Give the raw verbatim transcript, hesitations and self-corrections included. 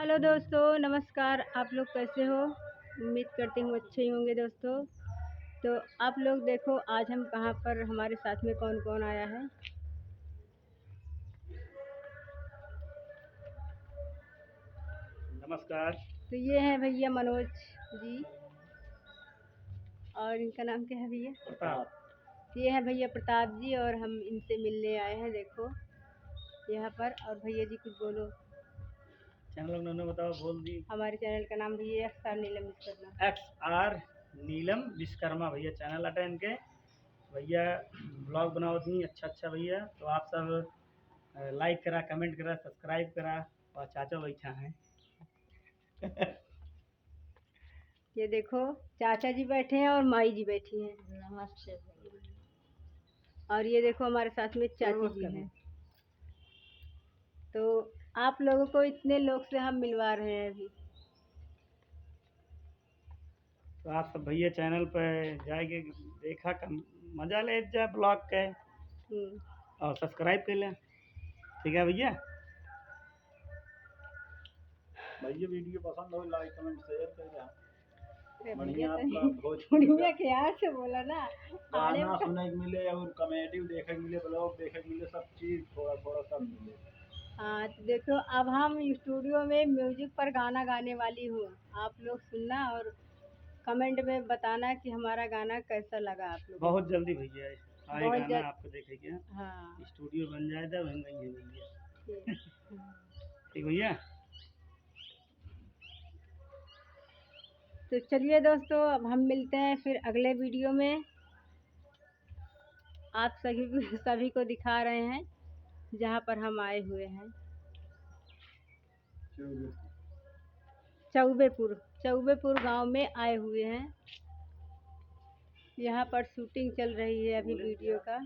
हेलो दोस्तों, नमस्कार। आप लोग कैसे हो? उम्मीद करती हूँ अच्छे ही होंगे दोस्तों। तो आप लोग देखो, आज हम कहाँ पर, हमारे साथ में कौन कौन आया है। नमस्कार। तो ये हैं भैया मनोज जी, और इनका नाम क्या है भैया? प्रताप। ये है भैया प्रताप जी, और हम इनसे मिलने आए हैं। देखो यहाँ पर, और भैया जी कुछ बोलो। चैनल का नाम बताओ, बोल दी। हमारे चैनल का नाम भैया X R Neelam Vishwakarma. X R Neelam Vishwakarma भैया चैनल अटे इनके। भैया ब्लॉग बनावत ही अच्छा अच्छा भैया, तो आप सब, अ, लाइक करा, कमेंट करा, सब्सक्राइब करा। और चाचा बैठा है। ये देखो, चाचा जी बैठे हैं और माई जी बैठी हैं। नमस्ते भैया। और ये देखो, हमारे साथ में चाची जी नमस्कार। हैं। तो आप लोगों को इतने लोग से हम मिलवा रहे हैं अभी। तो आप सब भैया चैनल पे जाके देखा, कम मजा ले जा ब्लॉग के। हम्म। और सब्सक्राइब कर लें, ठीक है भैया? भैया वीडियो पसंद हो, लाइक कमेंट शेयर कर दें। अरे बढ़िया भैया, आपका तो भोजपुरी भैया का के यार से बोला ना, आड़े गाना में सुने के मिले और कॉमेडी देखे के मिले, ब्लॉग देखे के मिले, सब चीज थोड़ा थोड़ा सब मिले। हाँ, तो देखो, अब हम स्टूडियो में म्यूजिक पर गाना गाने वाली हूँ। आप लोग सुनना और कमेंट में बताना कि हमारा गाना कैसा लगा आप लोगों को। बहुत जल्दी भैया, आए बहुत गाना जल्द। आपको देखे के। हाँ। स्टूडियो बन जाए, तब हम गाएंगे भैया। ठीक। ठीक भैया। तो चलिए दोस्तों, अब हम मिलते हैं फिर अगले वीडियो में। आप सभी, सभी को दिखा रहे हैं जहाँ पर हम आए हुए हैं। चौबेपुर, चौबेपुर गांव में आए हुए हैं। यहाँ पर शूटिंग चल रही है अभी वीडियो का।